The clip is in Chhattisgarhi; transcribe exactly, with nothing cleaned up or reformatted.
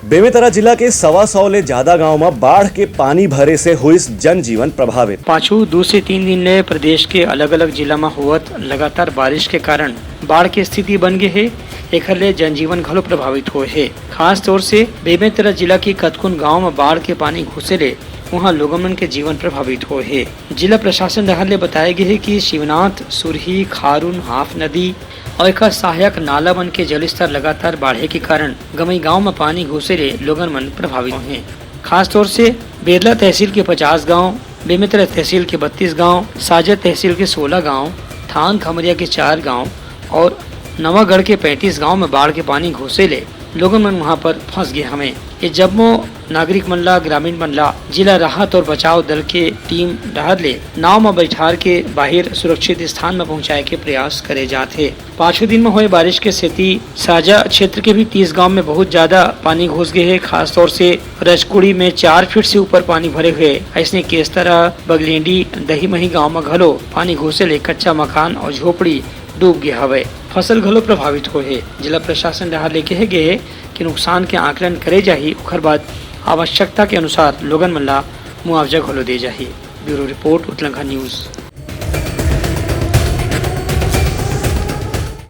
बेमेतरा जिला के सवा सौ ले जादा गांव म बाढ़ के पानी भरे से होइस जनजीवन प्रभावित। पाछू दू से तीन दिन ले प्रदेश के अलग-अलग जिला म होवत लगातार बारिश के कारण बाढ़ के स्थिति बन गे हे। एखर ले जनजीवन घलो प्रभावित होए हे। खास तौर से बेमेतरा जिला के कतकोन गांव म बाढ़ के पानी घुसे ले उहां लोगन मन के जीवन प्रभावित होए हे। जिला प्रशासन डहार ले बताए गे हे कि शिवनाथ, सुरही, खारून, हाफ नदी अउ एखर सहायक नाला मन के जलस्तर लगातार बाढ़े के कारण गमई गांव म पानी घुसे ले लोगन मन प्रभावित होए हें। खासतौर से बेरला तहसील के पचास गांव, बेमेतरा तहसील के बत्तीस गांव, साजा तहसील के सोला गांव, थान खमरिया के चार गांव अउ नवागढ़ के पैंतीस गांव म बाढ़ के पानी घुसे ले लोगन मन उहां पर फंस गे हवें। ये जम्मो नागरिक मन ला, ग्रामीण मन ला जिला राहत अउ बचाव दल के टीम डहार ले नाव म बइठार के बाहिर सुरक्षित स्थान म पहुंचाए के प्रयास करे जात हे। पाछू दिन म होए बारिश के सेती साजा क्षेत्र के भी तीस गांव म बहुत जादा पानी घुस गे हे। खासतौर से रजकुड़ी म चार फीट से ऊपर पानी भरे हुए। अइसने केसतरा, बगलेंडी, दहीमही गांव म घलो पानी घुसे ले कच्चा मकान अउ झोपड़ी डूब गे हवय। फसल घलो प्रभावित होए हे। जिला प्रशासन डहार ले कहे गे हे कि नुकसान के आकलन करे जाही, ओखर बाद आवश्यकता के अनुसार लोगन मन ला मुआवजा घलो दे जाही। Bureau report, Utlangha news.